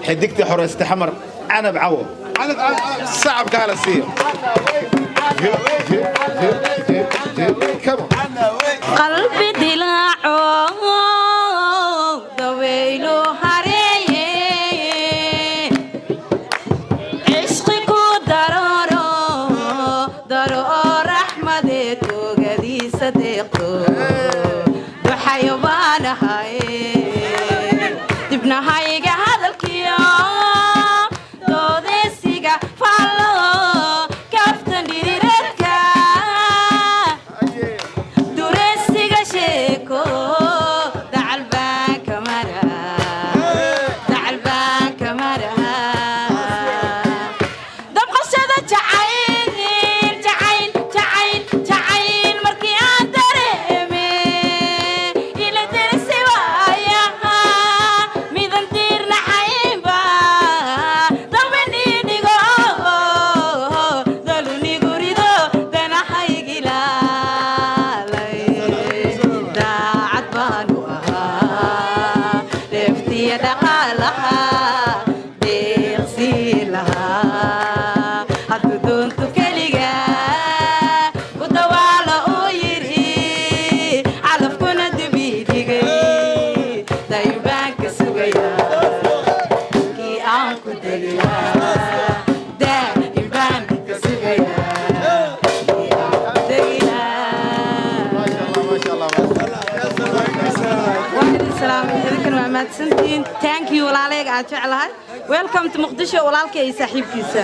Xidigtii xoreystay Xamar, Canab Cawo, sacabka hala siiyo. Come on. Qalbi dilaaco, dawaylo hareeye, cishqi ku darooro daro oo raxmadeed oogadiisa deeqdo duxayo baanahay dibnahayga hadalkiyo doodeysiga fallo kaftan dhirireedka dureysiga sheeko dacalbaanka mara, dacalbaanka mara, dabqashada jacayl, jacayl, jacayl, jacayl markii aan dareeme ila derisi waayaha midan diirnaxaynba dalbanidhigo dalunigurido danahaygilaalay daacad baanu ahaa dheeftiya dhaqaalaha deeqsii lahaa hadduu doonto keliga ku dawaala uu yidhi calafkuna dibidhigay daybaanka sugaya kii aan ku degilaa, daa'im ka sugaya kii aan ku degilaa. Maasha Allah, maasha Allah. Waan idin salaamay, idinkana waa mahadsantihiin. Thank you, walaalayga aad jeclahay. Welcome to Muqdisho, walaalkay iyo saaxiibkiisa.